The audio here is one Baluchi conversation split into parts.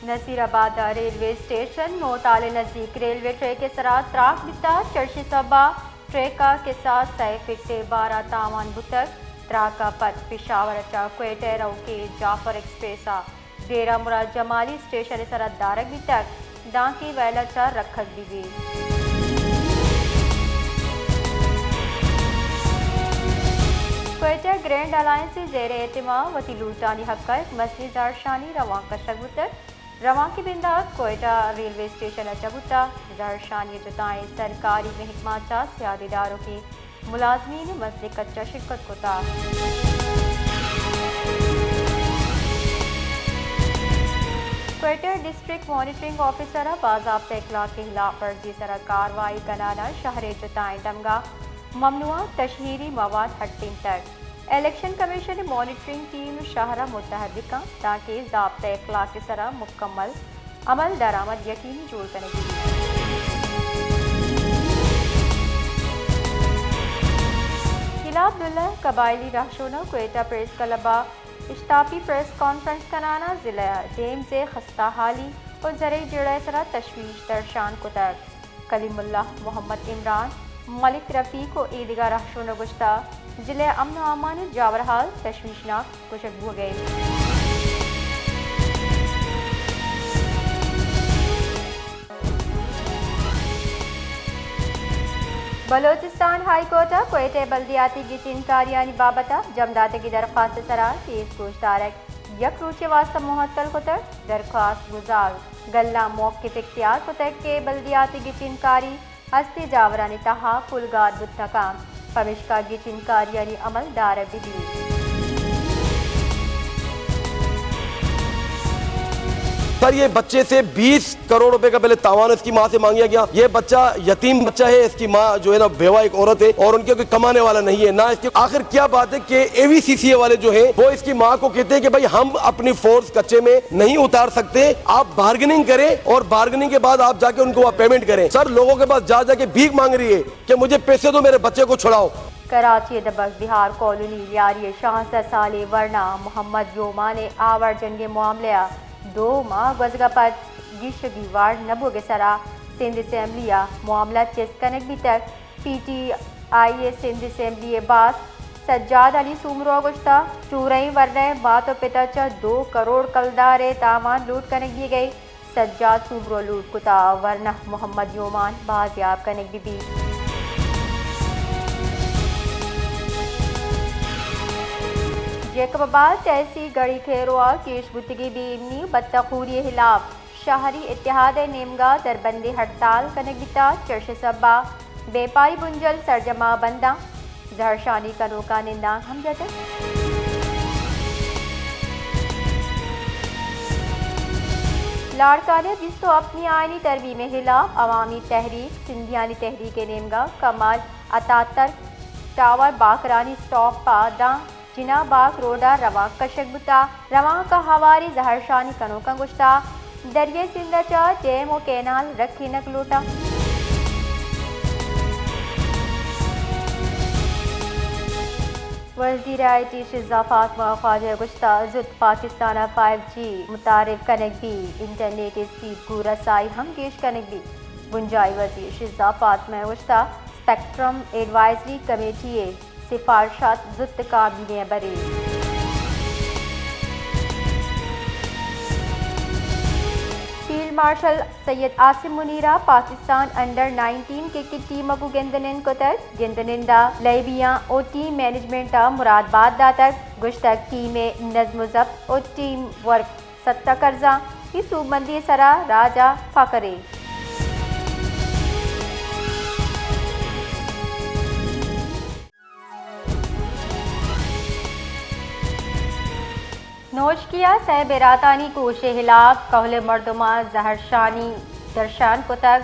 نصیر آباد ءِ ریلوے اسٹیشن نوتال ءِ نزیک ریلوے ٹریک ءِ سرا تراک بیتگ۔ چرشی سھب ءَ ٹریک ءِ کساس سئے فٹ ءِ بار ءَ تاوان بوتگ۔ تراک ءَ پد پشاور ءَ چہ کوئٹہ ءَ روکیں جعفر ایکسپریس ءَ ڈیرہ مراد جمالی اسٹیشن ءِ سرا دارگ بیتگ، دانکہ ویل ءَ چہ رکھگ بہ بیت۔ کوئٹہ گرینڈ الائنس ءِ زیر اھتمام وتی لوٹانی حق ءَ یک مزنیں زھرشانی روانک کشگ بوتگ۔ روانک ءِ بندات کوئٹہ ریلوے اسٹیشن ءَ چہ بوتگ۔ زھرشانی ءِ جتائیں سرکاری محکمہ ءَ چہ سیادی داروکیں ملازمین ءَ مزنیں کچ ءَ شرکت کتگ۔ کوئٹہ ڈسٹرکٹ مانیٹرنگ آفیسر ءَ باضابطہ اخلاق ءِ ہلاپ ورزی ءِ سرا کاروائی کنان ءَ شہر ءِ جتائیں دمگاں ممنوعہ تشہیری مواد ہٹینتگ۔ الیکشن کمیشن ءِ مانیٹرنگ ٹیم شہر ءَ متحرک اَنت تانکہ ضابطہ اخلاق ءِ سرا مکمل عمل درآمد یقینی جوڑ کنگ بہ بیت۔ ہلال عبداللہ قبائلی رہشوناں کوئٹہ پریس کلب ءَ اشتاپی پریس کانفرنس کنان ءَ ضلع ءِ ڈیمز ءِ خستہ حالی ءُ زرعی جیڑہ ءِ سرا تشویش درشان کتگ۔ کلیم اللہ محمد عمران، ملک رفیق ءُ ایدگہ رہشوناں گوشتگ، ضلع ءِ امن ءُ امان ءِ جاورحال تشویشناک گوشگ بوگ ءَ اِنت۔ بلوچستان ہائی کورٹ ءَ کوئٹہ ءِ بلدیاتی گچین کاریانی بابت ءَ جم داتگیں درخواست ءِ سرا کیس گوشدارگ یک روچے ءِ واستہ مہتل کتگ۔ درخواست گزار گلاں موقف اختیار کتگ کہ بلدیاتی گچین کاری ہستیں جاورانی تہا پلگار بوت نہ کنت، پمیشکا گچین کاریانی عمل دارگ بہ بیت۔ سر، یہ بچے سے بیس کروڑ روپے کا پہلے تاوان اس کی ماں سے مانگا گیا۔ یہ بچہ یتیم بچہ ہے، اس کی ماں جو ہے نا بیوہ ایک عورت ہے اور ان کے کوئی کمانے والا نہیں ہے، نہ اس کے، آخر کیا بات ہے کہ اے وی سی سی اے والے جو ہیں وہ اس کی ماں کو کہتے ہیں کہ بھائی ہم اپنی فورس کچے میں نہیں اتار سکتے، آپ بارگننگ کریں اور بارگننگ کے بعد آپ جا کے ان کو وہاں پیمنٹ کریں۔ سر، لوگوں کے پاس جا جا کے بھیک مانگ رہی ہے کہ مجھے پیسے دو، میرے بچے کو چھڑاؤ۔ کراچی ءِ دبگ بہار کالونی لیاری ءِ شانزدہ سالیں ورنا محمد یومان ءِ آوار جنگ ءِ معاملہ ءَ دو ماہ گوزگ ءَ پد گیشگی وارڈ نہ بوگ ءِ سرا سندھ اسمبلی ءَ معاملہ چست کنگ بیتگ۔ پی ٹی آئی ءِ سندھ اسمبلی ءِ باسک سجاد علی سومرو ءَ گوشتگ، چورئیں ورنائیں مات ءُ پت ءَ چہ دو کروڑ کلدار ءِ تاوان لوٹ کنگ بیگ ءَ، سجاد سومرو ءَ لوٹ کتگ ورنہ محمد یومان بازیاب کنگ بہ بیت۔ جیکب آباد تحصیل گڑھی کھیرو ءَ کیش بوتگیں بے امنی ءُ بتہ خوری ءِ ہلاپ شہری اتحاد ءِ نیمگ ءَ دربندی ہڑتال کنگ بیتگ۔ چرشی سھب ءَ بیپاری بنجل سرجم ءَ بند اَنت۔ زھرشانی کنوکاں نندانک ہم جتگ۔ لاڑکانہ ءَ بیست ءُ ہپتمی آئینی ترمیم ءِ ہلاپ عوامی تحریک، سندھیانی تحریک ءِ نیمگ ءَ کمال اتاترک ٹاور باکرانی اسٹاپ ءَ داں جناح باغ روڈ ءَ روانک کشگ بوتگ۔ روانک ءَ ہواریں زھرشانی کنوکاں گوشتگ، دریائے سندھ ءَ چہ ڈیم ءُ کینال رکھینگ لوٹاں۔ وزیر آئی ٹی شزا فاطمہ خواجہ ءَ گوشتگ، زوت پاکستان ءَ فائیو جی متعارف کنگ بیت، انٹرنیٹ ءِ اسپیڈ گوں رسائی ہم گیش کنگ بیت۔ بنجاہی وزیر شزا فاطمہ ءَ گوشتگ، اسپیکٹرم ایڈوائزری کمیٹی ءِ سفارشات زوت کابینہ ءَ بریت۔ فیلڈ مارشل سید عاصم منیر ءَ Pakistan under nineteen cricket team ءَ گوں گند ءُ نند کتگ۔ گند ءُ نند ءَ لیبیاں ءُ ٹیم مینجمنٹ ءَ مراد بات داتگ۔ گوشتگ، ٹیم ءِ نظم ءُ ضبط ءُ ٹیم ورک ستا کرزاں، اے سوبمندی ءِ سرا راج ءَ فخرے۔ نوشکی ءَ سئے براتانی کوش ءِ ہلاپ کہول ءِ مردماں زہرشانی درشان کتگ۔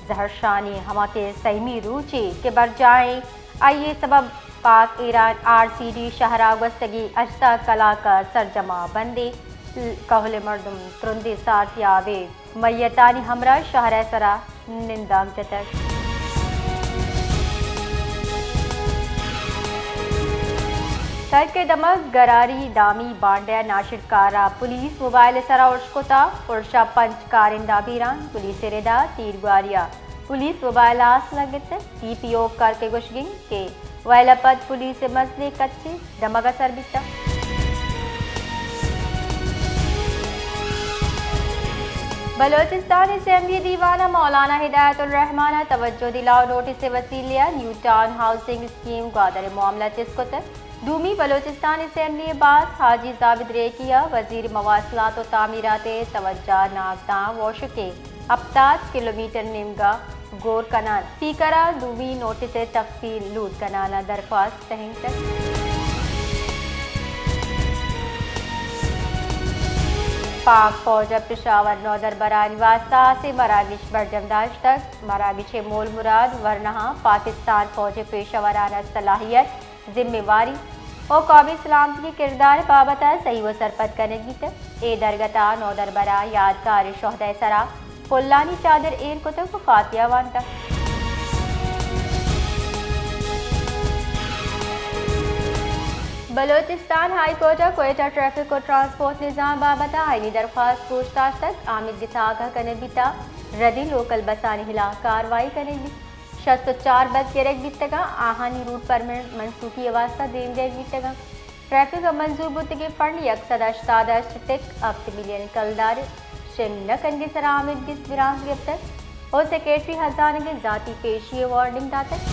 زہرشانی ہما کہ سئیمی روچے کہ برجاہ ایں، آئی ءِ سبب پاک ایران آر سی ڈی شہر ءَ گوستگیں ہژدہ کلاک ءَ سرجم ءَ بند ایں۔ کہول ءِ مردم ترندیں سارتیاب ءِ میتانی ہمراہ شہر ءِ سرا نندانک جتگ۔ ترک ءِ دمگ گراری دامی بانڈہ ءِ ناشرکار ءَ پولیس موبائل ءِ سرا ارش کتا، ارش ءَ پنچ کارندہ بیران، پولیس ءِ ردا تیرگواری ءَ پولیس موبائل آس لگتگ۔ سی پی او کرک ءِ گوشگ انت کہ ویل ءَ پد پولیس ءِ مزنیں کچے دمگ ءَ سر بیتگ۔ بلوچستان اسمبلی دیوان ءَ مولانا ہدایت الرحمان ءَ توجہ دلاؤ نوٹس ءِ وسیلے ءَ new town housing scheme Gwadar ءِ معاملہ چست کتگ۔ دومی بلوچستان اسمبلی ءِ باز حاجی زابد ریکی ءَ وزیر مواصلات و تعمیرات ءِ توجہ ناگداں ووشک ءِ ہپتاد کلومیٹر نیمگا گور کنان، اسپیکر ءَ دومی نوٹس ءِ تفصیل لوٹ کنان ءَ درخواست تہینتگ۔ پاک فوج ءَ پشاور نودربرانی واستہ ہاسیں مراگش برجم داشتگ۔ مراگش ءِ مول مراد ورناہاں پاکستان فوج ءِ پیشہ ورانہ صلاحیت، ذمہ واری و قومی سلامتی ءِ کردار ءِ بابت ءَ سہی و سرپد کنگ بیتگ۔ اے درگت ءَ نودربر ءَ یادگار شہداء ءِ سرا پلانی چادر ایر کتگ و فاتحہ وانتگ۔ بلوچستان ہائی کورٹ ءَ کوئٹہ ٹریفک و ٹرانسپورٹ نظام بابت ءَ آئینی درخواست گوش داشتگ، آمیدگس آگاہ کنگ بیتگ، ردیں لوکل بسانی ہلاپ کاروائی کنگ بیت۔ شست و چار بس گرگ بیتگاں، آہانی روٹ پرمٹ منسوخی ءِ واستہ دیم دیگ بیتگاں۔ ٹریفک ءَ منظور بوتگیں فنڈ یک سد ہشتاد ہشت ٹک ہپت ملین کلدار شنگ نہ کنگے سرا آمیدگس برانز گپتگ و سیکرٹری ہزانگ ءِ ذاتی پیشی ءِ وارننگ داتگ۔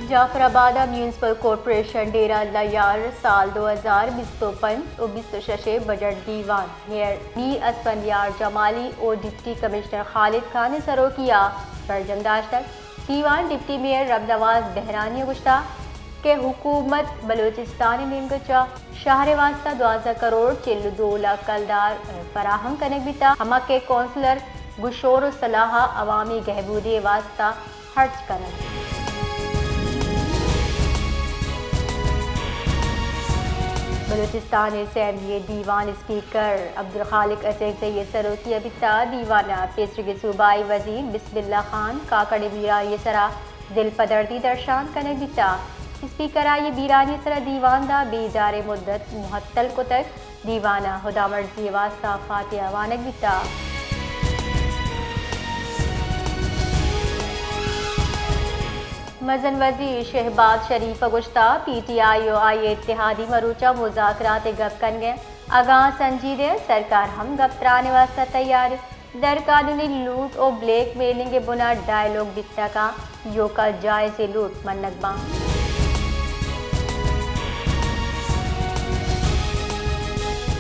جعفر آباد ءَ میونسپل کارپوریشن ڈیرہ اللہ یار سال دو ہزار بیست و پنچ و بیست و شش ءِ بجٹ دیوان میئر میر اسفندیار جمالی و ڈپٹی کمشنر خالد خان ءِ سروکی ءَ برجم داشتگ۔ دیوان ڈپٹی میئر رب نواز بہرانی ءَ گوشتگ کہ حکومت بلوچستان ءِ نیمگ ءَ چہ شہر ءِ واستہ دوازدہ کروڑ چل و دو لکھ کلدار فراہم کنگ بیتگ، ہما کہ کونسلر گوں شور و صلاح ءَ عوامی گہبودی ءِ واستہ خرچ کنگ۔ بلوچستان اسمبلی ءِ دیوان اسپیکر عبدالخالق عزیزئی ءِ سروکی ءَ بیتگ۔ دیوان ءَ پیسریگیں صوبائی وزیر بسم اللہ خان کاکڑ ءِ بیرانی ءِ سرا دلپدردی درشان کنگ بیتگ۔ اسپیکر ءَ آئی ءِ بیرانی ءِ سرا دیوان داں بیزاریں مدت معطل کتگ۔ دیوان ءَ ہدامرزی ءِ واستہ فاتحہ وانگ بیتگ۔ مزن وزیر شہباز شریف ءَ گوشتگ، پی ٹی آئی و آئی ءِ اتحادی مروچاں مذاکرات ءِ گپ کنگ ءَ انت۔ اگاں سنجیدہ انت، سرکار ہم گپ تران ءِ واستہ تیار انت۔ درقانونی لوٹ و بلیک میلنگ ءِ بنا ڈائیلاگ بیتگ انت، ایوک ءَ جائزیں لوٹ منگ باں۔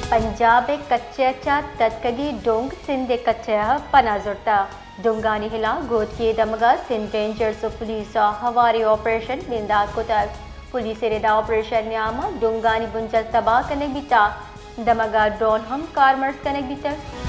پنجاب ءِ کچ ءَ چہ تتکگیں ڈونگ سندھ ءِ کچ ءَ پناہ زرتگ۔ ڈونگانی ہلاپ گوتکی ءِ دمگ ءَ سندھ رینجرز و پولیس ءَ ہواریں آپریشن بندات کتگ۔ پولیس ءِ ردا آپریشن ءِ نیام ءَ ڈونگانی بنجل تباہ کنگ بیتگ۔ دمگ ءَ ڈرون ہم کارمرز کنگ بیتگ۔